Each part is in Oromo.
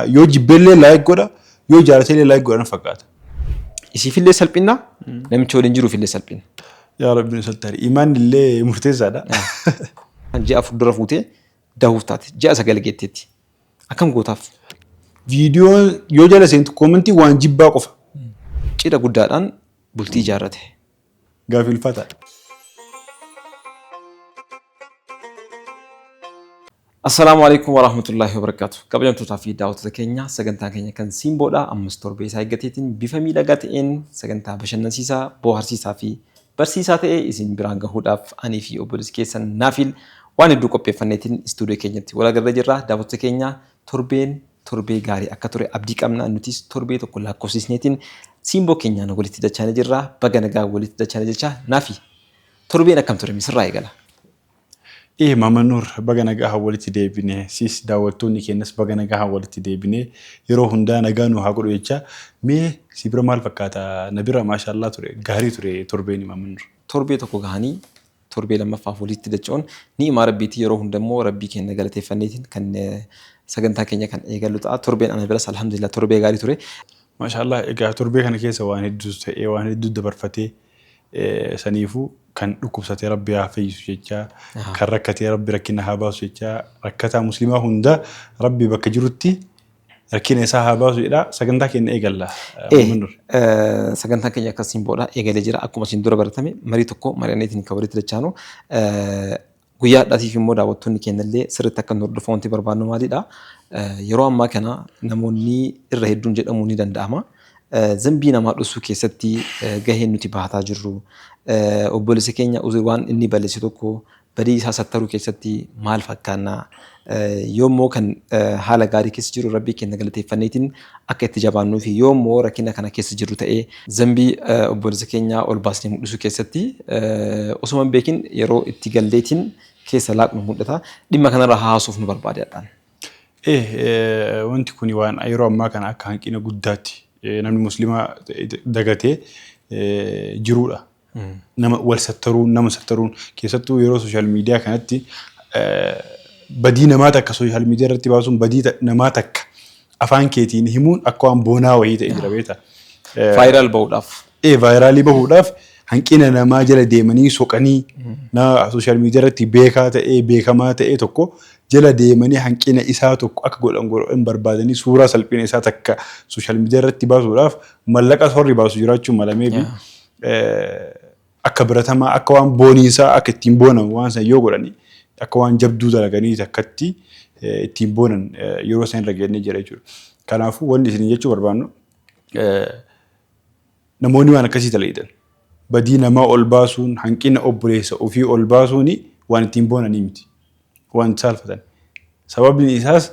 Yoo jibbeellee like godha, yoo jaalatellee like godha na fakkaata. Isiifillee salphinna, namicha waliin jiruufillee salphinna. Yaa Rabbi nu sattari. Imaanni illee murteessaadha. Ji'a 4 dura fuutee dahuuf taate. Ji'a 9 geetteetti. Akkam gootaaf? Viidiyoon yoo jala seentu koomentii waan jibbaa qofa. Cidha guddaadhaan bultii ijaarrate. Gaafii ulfaataadha. Assalaamu alaikum warahmatullaahi wabarakaatu. Kabajamtootaa fi daawwattoota keenya sagantaa keenya kan Simboodha. Ammas torbee isaa eeggateetiin bifa miidhagaa ta'een sagantaa bashannansiisaa, bohaarsiisaa fi barsiisaa ta'e isin biraan gahuudhaaf anii fi obboleessi keessan Naafil waan hedduu qopheeffanneetiin istuudiyoo keenyatti wal agarree jirra. Daawwattoota keenya torbeen torbee gaarii akka ture abdii qabna. Nutis torbee tokko lakkoofsisneetiin Simboo keenyaan walitti dachaanee jirra. Baga nagaa walitti dachaanee jecha Naafi torbeen akkam ture misirraa eegala. Ee Mama Nur baga nagahaan walitti deebine sis daawwattoonni keenyas baga nagahaan walitti deebine yeroo hundaa nagaa nu haa godhu jecha mee si bira maal fakkaata na bira maashaallah ture gaarii ture torbeeni Mama Nur. Torbee tokko gahanii torbee lammaffaaf walitti dacha'uun ni'imaa Rabbiiti yeroo hunda immoo Rabbii keenya galateeffanneetiin kan sagantaa keenya kan eegallu ta'a. Torbeen ana biras alhamdulillah torbee gaarii ture. Maashaallah egaa torbee kana keessa waan hedduutu ta'ee waan hedduu dabarfatee Saniifuu kan dhukkubsate Rabbi haa fayyisu jechaa, kan rakkate Rabbi rakkina haa baasu jechaa, rakkataa muslimaa hunda Rabbi bakka jirutti rakkina isaa haa baasu jedhaa sagantaa keenya eegalla. Muhammad Nur. Sagantaan keenya akka simboodha eegalee jira. Akkuma isin dura baratame marii tokko mari'anneetiin kan walitti dachaanu. Guyyaa har'aatiif immoo daawwattoonni keenyallee sirriitti akka nu hordofan wanti barbaannu maalidha? Yeroo ammaa kana namoonni irra hedduun jedhamuu ni danda'ama. Zambii namaa dhossuu keessatti gaheen nuti bahataa jirru obboleessa keenya waan inni balleesse tokko badii isaa sattaruu keessatti maal fakkaanna? Yoommoo kan haala gaarii keessa jiru Rabbii keenya galateeffanneetiin akka itti jabaannuu fi yoommoo rakkina kana keessa jirru ta'ee zambii obboleessa keenyaa ol baasnee mul'isuu keessatti osuma hin beekin yeroo itti galleetiin keessa laaqnu mul'ata. Dhimma kanarraa haasuuf nu barbaade hadhaan. Ee wanti kun waan yeroo ammaa kana akka hanqina guddaatti namni muslimaa dagatee jiruudha. Nama wal sattaruun nama sattaruun keessattuu yeroo sooshaal miidiyaa kanatti badii namaa takka sooshaal miidiyaa irratti baasuun badii namaa takka afaan keetiin himuun akka waan boonaa wayii ta'e jira beektaa. Vaayiraal bahuudhaaf. Ee vaayiraalii bahuudhaaf hanqina namaa jala deemanii soqanii nama sooshaal miidiyaa irratti beekaa ta'ee beekamaa ta'ee tokko jala deemanii hanqina isaa tokko akka godhan godhan barbaadanii suuraa salphina isaa takka sooshaal miidiyaa irratti baasuudhaaf mallaqa horri baasu jiraachuu malamee fi akka biratamaa akka waan booniinsaa akka ittiin boonan waan san yoo godhani akka waan jabduu dalaganii takkatti ittiin boonan yeroo san irra geennee jira jechuudha. Kanaafuu wanni isin jechuu barbaannu namoonni waan akkasii dalagidan badii namaa ol baasuun hanqina obboleessa ofii ol baasuun waan ittiin boonanii miti. Waan itti saalfatan. Sababni isaas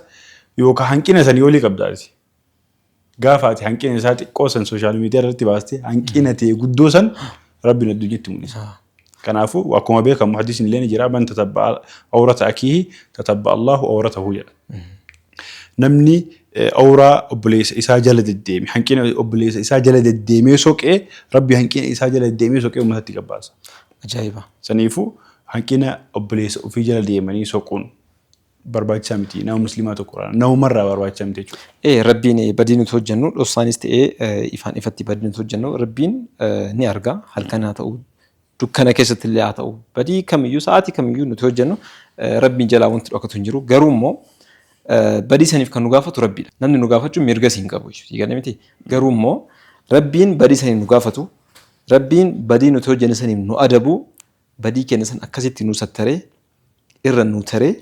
yookaan hanqina sanii olii qabdaati. Gaafa ati hanqina isaa xiqqoo san sooshaal miidiyaa irratti baaste hanqina tee guddoo san Rabbiin addunyaatti mul'isa. Kanaafuu akkuma beekamu hadiisni illee ni jira man tatabba'a awrata akiihi tatabba'a Allahu awratahu jedha. Namni awraa obboleessa isaa jala deddeeme hanqina obboleessa isaa jala deddeemee soqee Rabbi hanqina isaa jala deddeemee soqee uummatatti gabbaasa. Ajaa'iba. Saniifuu hanqina obboleessa ofii jala deemanii soquun barbaachisaa miti nama muslimaa tokko irraa namumarraa barbaachisaa miti jechuudha. Ee Rabbiin badii nuti hojjennu dhoksaanis ta'ee ifaan ifatti badii nuti hojjennu Rabbiin ni arga halkan haa ta'u dukkana keessatti illee haa ta'u badii kamiyyuu sa'aatii kamiyyuu nuti hojjennu Rabbiin jalaa wanti dhokatu hin jiru garuu immoo badii saniif kan nu gaafatu Rabbiidha. Namni nu gaafachuu mirgas hin qabu jechuudha. Galee miti garuu immoo Rabbiin badii saniif nu gaafatu Rabbiin badii nuti hojjenne saniif nu adabu badii keenya san akkasitti nu sattaree irra nuu taree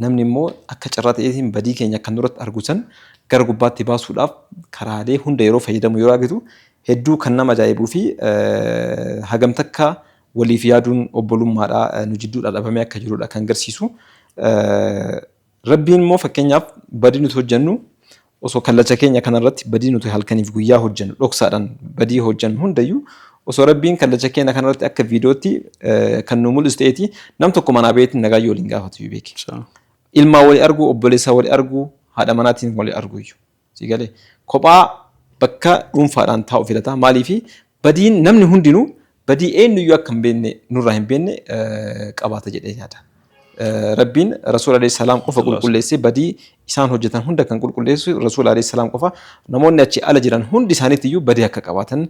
namni immoo akka carraa ta'eetiin badii keenya kan nurratti argu san gara gubbaatti baasuudhaaf karaalee hunda yeroo fayyadamu yeroo argitu hedduu kan nama ajaa'ibuu fi hagam takka waliif yaaduun obbolummaadha nu jidduudhaa dhabamee akka jirudha kan agarsiisu. Rabbiin immoo fakkeenyaaf badii nuti hojjennu osoo kallacha keenya kanarratti badii nuti halkaniif guyyaa hojjennu dhoksaadhaan badii hojjennu hundayyuu osoo Rabbiin kallacha keenya kanarratti akka viidiyootti kan nu mul'isu ta'eeti nam tokko manaa baheetiin nagaa yoo waliin gaafatu iyyuu beeki. Ilmaa walii arguu, obboleessaa walii arguu, haadha manaatiin walii arguu iyyuu. Sii galee kophaa bakka dhuunfaadhaan taa'u filata. Maaliifi badiin namni hundinuu badii eenyuyyuu akka hin beekne nurraa hin beekne qabaata jedhee yaada. Rabbiin Rasuula alayhi salaam qofa qulqulleessee badii isaan hojjetan hunda kan qulqulleessu Rasuula alayhi salaam qofa. Namoonni achi ala jiran hundi isaaniitti iyyuu badii akka qabaatan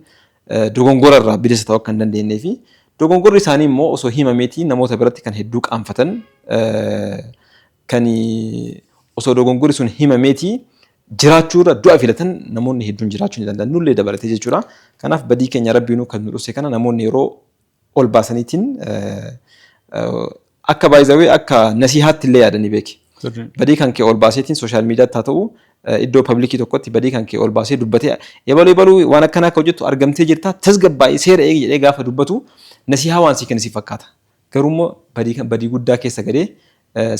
dogongora irraa bilisa ta'uu akka hin dandeenyee fi dogongorri isaanii immoo osoo himameetii namoota biratti kan hedduu qaanfatan kan osoo dogongorri sun himameetii jiraachuu irra du'a filatan namoonni hedduun jiraachuu ni danda'an nullee dabalatee jechuudha. Kanaaf badii keenya Rabbiinuu kan nu dhose kana namoonni yeroo ol baasaniitiin akka baay'izawee akka nasihaatti illee yaadanii beeki. Badii kan kee ol baaseetiin sooshaal miidiyaatti haa ta'u iddoo publikii tokkotti badii kan kee ol baasee dubbatee ebaluu ebaluu waan akkanaa akka hojjettu argamtee jirta tasgabbaa'ii seera eegi jedhee gaafa dubbatu nasihaa waan sii kennu si fakkaata. Garuu immoo badii guddaa keessa galee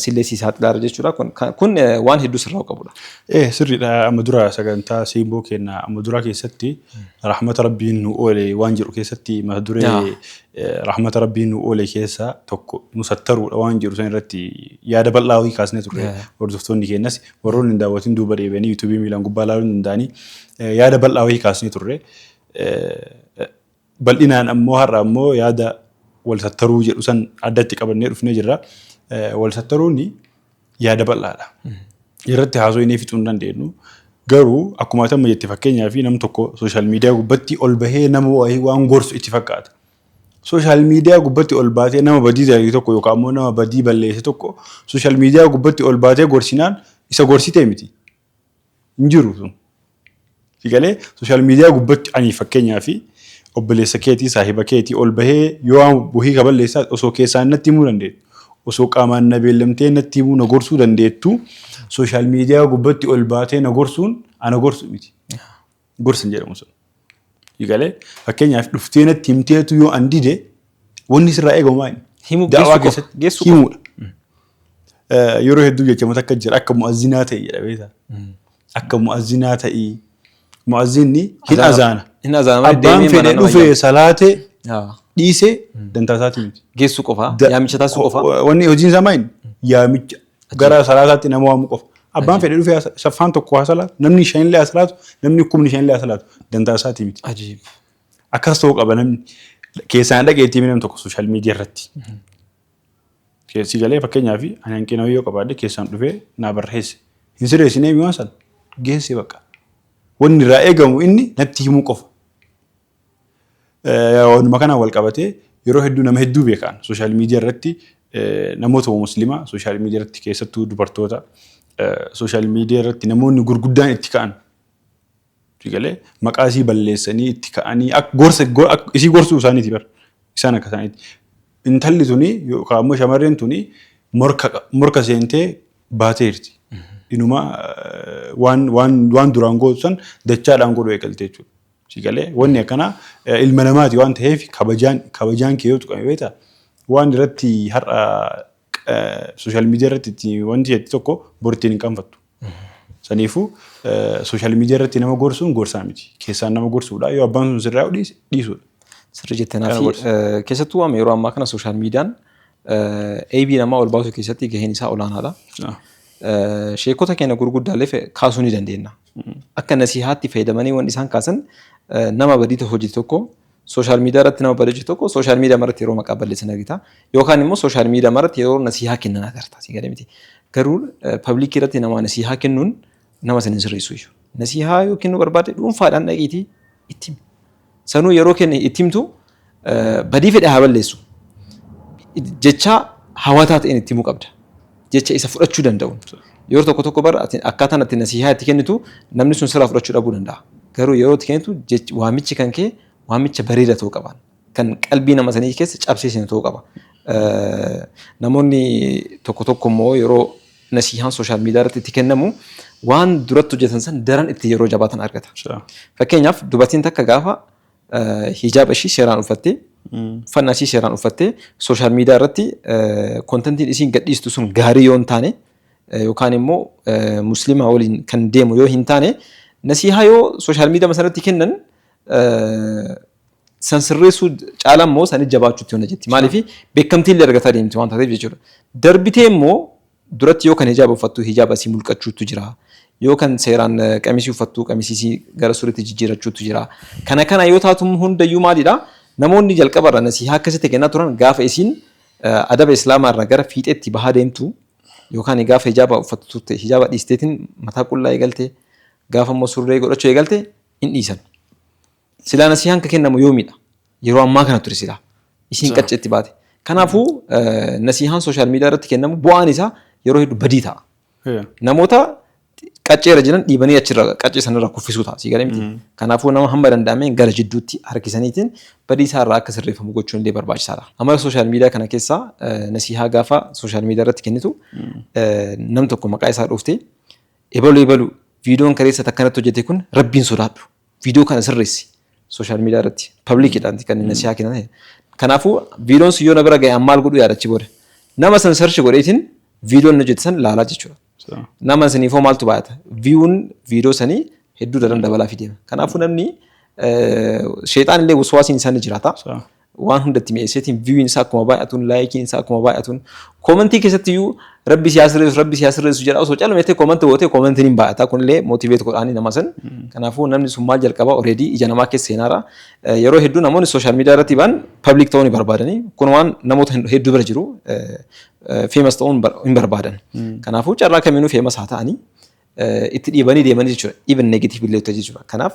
sillee sii saaxilaara jechuudha. Kun waan hedduu sirraa qabudha. Ee sirriidha. Amma dura sagantaa simboo keenya amma dura keessatti rahmata Rabbiin nu oole waan jedhu keessatti mata duree rahmata Rabbiin nu oole keessaa tokko nu sattaruudha waan jedhu san irratti yaada bal'aa wayii kaasnee turre. Hordoftoonni keenyas warroonni hin daawwatin duuba deebi'anii yuutuubii miilaan gubbaa ilaaluu hin danda'anii yaada bal'aa wayii kaasnee turre. Bal'inaan ammoo har'a ammoo yaada wal sattaruu jedhu san addatti qabannee dhufnee jirra. Wal sattaruun yaada bal'aadha. Irratti haasofnee fixuu hin dandeenyu. Garuu akkuma ati amma jette fakkeenyaaf nam tokko sooshaal miidiyaa gubbatti ol bahee nama wayii waan gorsu itti fakkaata. Sooshaal miidiyaa gubbatti ol baatee nama badii dalage tokko yookaan ammoo nama badii balleesse tokko sooshaal miidiyaa gubbatti ol baatee gorsinaan isa gorsitee miti. Hin jiru sun. Si galee sooshaal miidiyaa gubbatti ani fakkeenyaaf obboleessa keetii saahiba keetii ol bahee yoo waan wahii ka balleessaa osoo keessaan natti himuu dandeettu. Osoo qaamaan na beellamtee natti himuu na gorsuu dandeettu sooshaal miidiyaa gubbatti ol baatee na gorsuun ana gorsu miti. Gorsa hin jedhamu sun. Si galee fakkeenyaaf dhuftee natti himteetu yoo an dide wanni sirraa eegamu maali? Himuu Da'waa geessuu qofa. keessatti Geessuu qofa. himuudha. Yeroo hedduu jechamoota akka jira akka mu'azzinaa ta'e jedha beektaa. Akka mu'azzinaa ta'ii mu'azzinni hin azaana. Hin azaana malee Abbaan deemee fedhe mana nama dhufee salaate Yaa. dhiise dantaa isaatii miti. Geessuu qofa. Yaamicha taasisuu qofa. Wanni hojiin isaa maali? Yaamicha gara salaataatti nama waamuu qofa. Abbaan fedhe dhufee saffaan tokko haa salaatu, namni shanillee haa salaatu, namni kumni shanillee haa salaatu dantaa isaatii miti. Ajiib. Akkas ta'uu qaba namni. Keessaan dhaqeetii namni tokko sooshaal miidiyaa irratti. Si galee fakkeenyaaf ani hanqina wayii yoo qabaadhe keessaan dhufee naa barreesse. Hin sirreessinee waan sana geesse bakka. Wanni irraa eegamu inni natti himuu qofa. Wanuma kanaan wal qabatee yeroo hedduu nama hedduu beekan sooshaal miidiyaa irratti namoota musliimaa sooshaal miidiyaa irratti keessattuu dubartoota sooshaal miidiyaa irratti namoonni gurguddaan itti ka'an. Si galee maqaa isii balleessanii itti ka'anii gorsa isii gorsuu isaaniiti bar isaan akka isaaniiti. Intalli tuni yookaan ammoo shamarreen tuni morka seentee baateerti. Inuma waan duraan gootu san dachaadhaan godhuu eegalte jechuudha. Si galee wanni akkanaa ilma namaati waan ta'eef kabajaan kee yoo tuqame beektaa waan irratti har'a sooshaal miidiyaa irratti itti wanti jettu tokko bor ittiin hin qaanfattu. Saniifuu sooshaal miidiyaa irratti nama gorsuun gorsaa miti. Keessaan nama gorsuudha. Yoo abbaan sun sirraa dhiise dhiisuudha. Sirrii jette naafi keessattuu amma yeroo ammaa kana sooshaal miidiyaan eebii namaa ol baasuu keessatti gaheen isaa olaanaadha. Sheekota keenya gurguddaallee kaasuu ni dandeenya. Akka nasihaatti fayyadamanii wanti isaan kaasan nama badii hojjete tokko sooshaal miidiyaa irratti nama badii hojjete tokko sooshaal miidiyaa irratti yeroo maqaa balleessan argita. Yookaan immoo sooshaal miidiyaa irratti yeroo nasihaa kennan agarta. Si galee miti. Garuu pabliikii irratti nama nasihaa kennuun nama sana hin sirreessu iyyuu. Nasihaa yoo kennuu barbaadde dhuunfaadhaan dhaqiitii itti himi. Sanuu yeroo kenne itti himtu badii fedhe haa balleessu. Jecha hawataa ta'een itti himuu qabda. Jecha isa fudhachuu danda'uun. Yeroo tokko tokko bara akkaataan ati nasihaa itti kennitu namni sun sirraa fudhachuu dhabuu danda'a. Garuu yeroo itti kennitu waamichi kan kee waamicha bareeda ta'uu qaba. Kan qalbii nama sanii keessa cabsee seenu ta'uu qaba. Namoonni tokko tokko immoo yeroo nasihaan sooshaal miidiyaa irratti itti kennamu waan duratti hojjetan san daran itti yeroo jabaatan argata. Fakkeenyaaf dubartiin takka gaafa hijaaba ishii seeraan uffattee uffannaa ishii seeraan uffattee sooshaal miidiyaa irratti kontentiin isiin gadhiistu sun gaarii yoo hin taane yookaan immoo musliima waliin kan deemu yoo hin taane nasihaa yoo sooshaal miidiyaa sanatti kennan san sirreessuu caalaa immoo sani jabaachuutti hona jetti. Maaliif beekamtii illee argataa deemti waan taateef jechuudha. Darbitee immoo duratti yoo kan hijaaba uffattu hijaaba isii mulqachuutu jira. Yoo kan seeraan qamisii uffattu qamisii isii gara suriitti jijjiirachuutu jira. Kana kana yoo taatu hundayyuu maalidha? Namoonni jalqabarra nasihaa akkasitti kennaa turan gaafa isiin Adaba Islaamaa irraa gara fiixeetti bahaa deemtu yookaan gaafa hijaaba uffattu turte hijaaba dhiisteetiin mataa qullaa eegalte, gaafa immoo surree godhachuu eegalte hin dhiisan. Silaa nasihaan ka kennamu yoomidha? Yeroo ammaa kana ture silaa. Isiin qacceetti baate. Kanaafuu nasihaan social media irratti kennamu bu'aan isaa yeroo hedduu badii ta'a. Namoota qacceera jiran dhiibanii achirra qaccee sanarra kuffisuu ta'a. Sii galee miti. Kanaafuu nama hamma danda'ameen gara jidduutti harkisaniitiin badii isaa irraa akka sirreeffamu gochuun illee barbaachisaadha. Amala social media kana keessaa nasihaa gaafa social media irratti kennitu nam tokko maqaa isaa dhooftee, ebalu ebalu viidiyoon kaleessa akkanatti hojjete kun, Rabbiin sodaadhu. Viidiyoo kana sirreessi. Social media irratti publiciidhaan kan nasihaa kennan. Kanaafuu viidiyoon sun yoo na bira ga'e maal godhu yaadachi booda. Nama san search godheetiin viidiyoon inni hojjete san laalaa jechuudha. Nama saniifoo maaltu baay'ata? Viewun viidiyoo sanii hedduu daran dabalaa fi deema. Kanaafuu namni sheexaan illee waswaasiin isaa ni jiraata. Waan hundatti mi'eesseetiin viewin isaa akkuma baay'atuun, likeiin isaa akkuma baay'atuun, commentii keessatti iyyuu "Rabbi siyaa sirreessu, Rabbi siyaa sirreessu" jedha. Osoo calmettee commentii gootee commentiin hin baay'ata. Kunillee motivate godhaanii nama san. Kanaafuu namni sun maal jalqaba? Already ija namaa keessa seenaara. Yeroo hedduu namoonni social media irratti ba'an public ta'uu ni barbaadanii. Kun waan namoota hedduu bira jiru, famous ta'uu hin barbaadan. Kanaafuu carraa kamiinuu famous haa ta'anii itti dhiibanii deemanii jechuudha. Even negative illee jechuudha. Kanaaf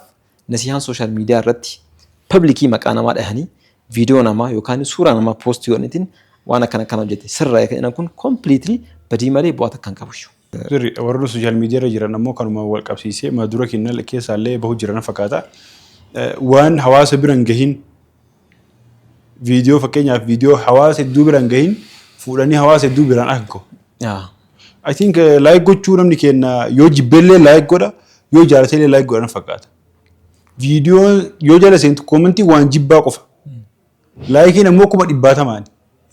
nasihaan social media irratti publicii maqaa namaa dhahanii viidiyoo namaa yookaan suuraa namaa postii godhaniitiin waan akkana akkana hojjete sirraa kan kun completely badii malee bu'aa takka hin qabu. Sirri warroonni social media irra jiran ammoo kanuma wal qabsiisee madura keenya keessaallee bahu jiran fakkaata. Waan hawaasa bira hin gahin viidiyoo, fakkeenyaaf viidiyoo hawaasa hedduu bira hin gahin fuudhanii hawaasa hedduu biraan akka gahu. I think like gochuu namni keenya yoo jibbeellee like godha, yoo jaalatellee like godha fakkaata. Viidiyoo yoo jala seentu commentii waan jibbaa qofa. Likeiin ammoo 100,000n.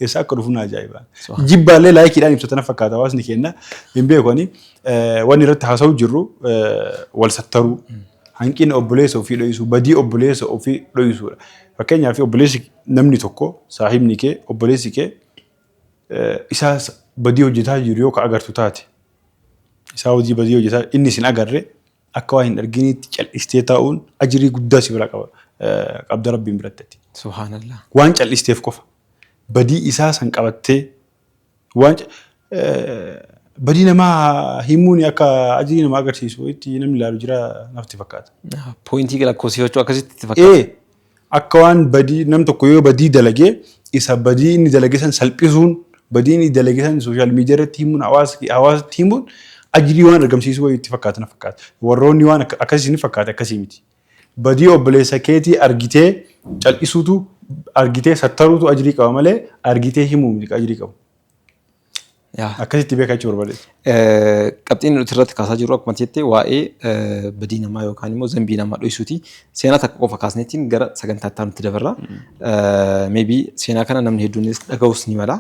Eessa akka dhufu na ajaa'iba. Jibbaallee likeiidhaan ibsatan fakkaata hawaasni keenya, hin beekani. Wanni irratti haasa'u jirru wal sattaruu, hanqina obboleessa ofii dho'isuu, badii obboleessa ofii dho'isuudha. Fakkeenyaaf obboleessi namni tokko, saahibni kee, obboleessi kee isaas badii hojjetaa jiru yoo ka agartu taate, isaa hojii badii hojjetaa inni isin agarre akka waa hin arginitti cal'istee taa'uun ajirii guddaa si bira qaba, qabda Rabbiin biratti. Subhaanallah. Waan cal'isteef qofa badii isaa san qabattee waan badii namaa himuun akka ajirii namaa agarsiisu itti namni ilaalu jira natti fakkaata. Pointii lakkoofsifachuu akkasitti itti fakkaata. Ee, akka waan badii nam tokko yoo badii dalagee isa badii inni dalage san salphisuun, badii inni dalage san social media irratti himuun, hawaasatti himuun ajirii waan argamsiisuu wayii itti fakkaata na fakkaata. Warroonni waan akkasii ni fakkaata, akkasii miti. Badii obboleessa keetii argitee cal'isuutu, argitee sattaruutu ajirii qaba malee argitee himuu miti ajirii qabu. Akkasitti beekaa jechuu barbaade. Qabxiin nuti irratti kaasaa jirru akkuma jette waa'ee badii namaa yookaan immoo zambii namaa dho'isuuti. Seenaa takka qofa kaasneetiin gara sagantaa itti aanutti dabarra. Maybe seenaa kana namni hedduunis dhaga'uus ni mala.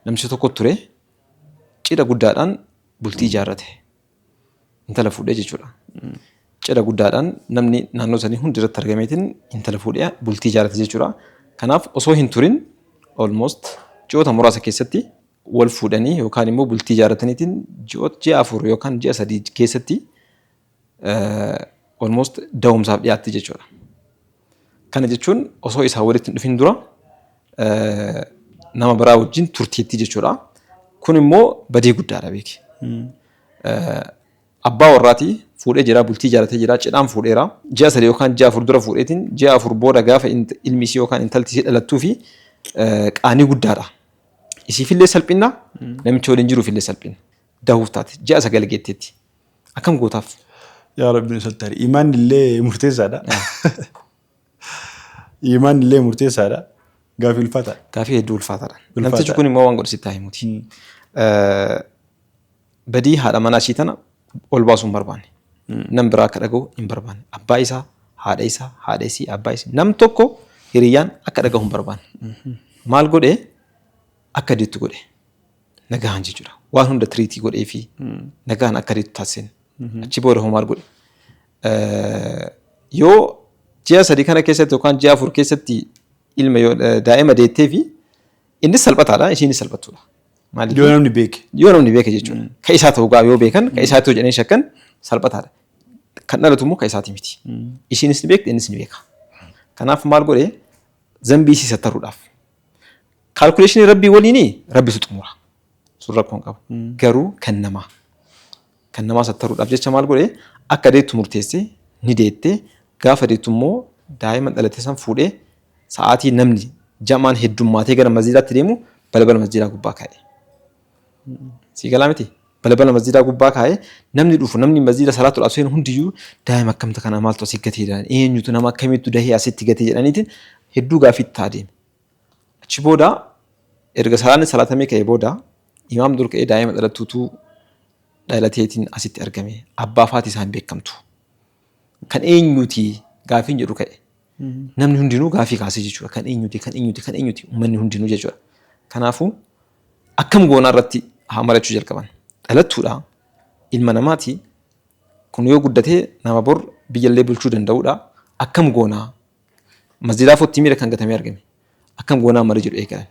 Namtichi tokko ture, cidha guddaadhaan bultii ijaarrate. Intala fuudhee jechuudha. Cidha guddaadhaan namni naannoo sanii hundi irratti argameetiin intala fuudhee bultii ijaarrate jechuudha. Kanaaf osoo hin turin almost ji'oota muraasa keessatti wal fuudhanii yookaan immoo bultii ijaarrataniitiin ji'oota ji'a 4 yookaan ji'a 3 keessatti almost da'umsaaf dhiyaatti jechuudha. Kana jechuun osoo isaan walitti hin dhufin dura nama biraa wajjin turteetti jechuudha. Kun immoo badii guddaadha, beeki. Abbaa warraatii fuudhee jira, bultii ijaarratee jira, cidhaan fuudheera. Ji'a 3 yookaan ji'a 4 dura fuudheetiin ji'a 4 booda gaafa ilmi isii yookaan intalti isii dhalattuu fi qaanii guddaadha. Isiifillee salphina, namicha waliin jiruufillee salphina. Dahuuf taate, ji'a 9 geetteetti. Akkam gootaaf? Yaa Rabbi nu sattari. Imaan illee murteessaadha. Imaan illee murteessaadha. Gaafii ulfaataadha. Gaafii hedduu ulfaataadha. Namtichi kun immoo waan godhu sitti haa himuti. Badii haadha manaa ishii tana ol baasuu hin barbaanne. Nam biraa akka dhaga'u hin barbaanne. Abbaa isaa, haadha isaa, haadha isii, abbaa isii. Nam tokko hiriyyaan akka dhaga'u hin barbaanne. Maal godhee? Akka deettu godhe. Nagaan jechuudha. Waan hunda treatii godhee fi nagaan akka deettu taasiseen. Achi booda hoo maal godhe? Yoo ji'a 3 kana keessatti yookaan ji'a 4 keessatti ilma yoo daa'ima deettee fi innis salphataadha, ishiinis salphattuudha. Maaliif? Yoo namni beeke. Yoo namni beeke jechuudha. Ka isaa ta'uu gaa yoo beekan, ka isaa ta'uu jedhanii shakkan, salphataadha. Kan dhalatu immoo ka isaati miti. Ishiinis ni beekti, innis ni beeka. Kanaaf maal godhee? Zambii isii sattaruudhaaf. Calculationii Rabbii waliinii Rabbitu xumura. Sun rakkoo hin qabu. Garuu kan namaa sattaruudhaaf jecha maal godhe? Akka deettu murteesse. Ni deette. Gaafa deettu immoo daa'ima dhalate san fuudhee sa'aatii namni jamaan heddummaatee gara masjiidaatti deemu balbala masjiidaa gubbaa kaa'e. Sii galaa miti? Balbala masjiidaa gubbaa kaa'ee, namni dhufu, namni masjiida salaatuudhaaf seenu hundiyyuu daa'ima akkamta kana maaltu asii gatee jedhan, eenyutu, nama akkamiitu dahee asitti gatee jedhaniitiin hedduu gaaffii itti ta'a deeme. Achi booda erga salaanni salaatamee ka'ee booda imaam dur ka'ee, daa'ima dhalattuutu dhalateetiin asitti argame, abbaa faati isaan beekamtu. Kan eenyuti gaaffiin jedhu ka'e. Namni hundinuu gaaffii kaasee jechuudha. Kan eenyuti, kan eenyuti, kan eenyuti uummanni hundinuu jechuudha. Kanaafuu akkam goonaa irratti haa marachuu jalqaban. Dhalattuudha, ilma namaati, kun yoo guddatee nama bor biyyallee bulchuu danda'uudha. Akkam goonaa? Masjidaa fottii miira kan gatamee argame. Akkam goonaa marii jedhu eegalan.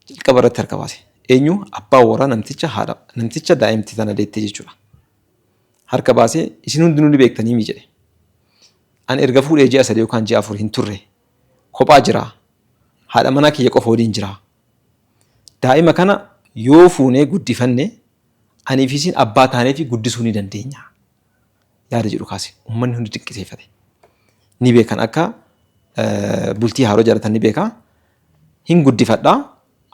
Jalqaba irratti harka baase. Eenyu? Abbaa warraa namticha haadha namticha daa'imti tana deettee jechuudha. Harka baasee, isin hundinuu ni beektanii mi jedhe. Ani erga fuudhee ji'a 3 yookaan ji'a 4 hin turre. Kophaa jira. Haadha manaa kiyya qofa waliin jira. Daa'ima kana yoo fuunee guddifanne, anii fi isin abbaa taanee fi guddisuu ni dandeenya. Yaada jedhu kaase. Uummanni hundi dinqisiifate. Ni beekan, akka bultii haaroo jaalatan ni beeka. Hin guddifadhaa.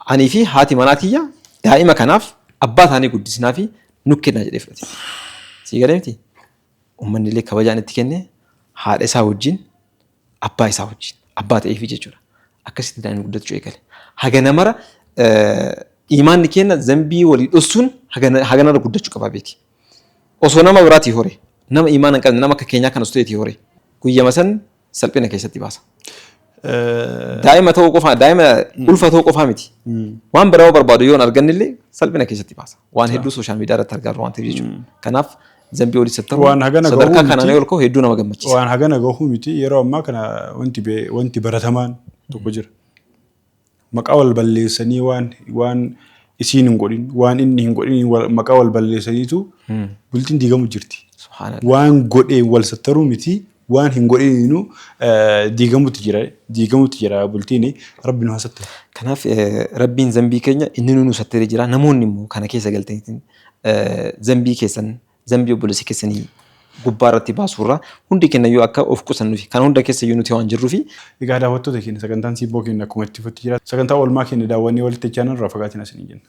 Anii fi haati manaa tiyya daa'ima kanaaf abbaa taanee guddisnaa fi nu kenna jedhee fudhate. Sii galee miti? Uummanni illee kabajaan itti kenne, haadha isaa wajjin, abbaa isaa wajjin abbaa ta'eefi jechuudha. Akkasitti daa'imni guddachuu eegale. Hagana mara imaanni keenya zambii walii dhossuun haganarra guddachuu qaba beeki. Osoo nama biraatii hore, nama imaana hin qabne, nama akka keenyaa kan osoo ta'eetii hore, guyyama san salphina keessatti baasa. Daa'ima ta'uu qofaa, daa'ima ulfa ta'uu qofaa miti. Waan biraa barbaadu yoo hin arganne illee salphina keessatti baasa. Waan hedduu social media irratti argaa waan ta'eef jechuudha. Kanaaf zambii olii sattaru Waan hagana sadarkaa gahuu kanaan miti. ol ka'u hedduu nama gammachiisa. Waan hagana gahuu miti, yeroo ammaa kana wanti baratamaan tokko jira. Maqaa wal balleessanii, waan isiin hin godhin, waan inni hin godhin, maqaa wal balleessaniitu bultiin diigamu jirti. Subhaanallah. Waan godheen wal sattaruu miti, waan hin godhiniinuu diigamutti jira bultiin. Rabbi nu haa sattaru. Kanaaf Rabbiin zambii keenya inni nu sattaree jira. Namoonni immoo kana keessa galtaniitiin zambii keessan, zambii obboleessa keessanii gubbaa irratti baasuurra hundi keenya iyyuu akka of qusannuufi kan hunda keessa iyyuu nuti waan jirruufi. Egaa daawwattoota keenya, sagantaan Siibboo keenya akkuma itti fufti jira. Sagantaa oolmaa keenya daawwannee walitti jechaan irraa fagaatiin isin jenna.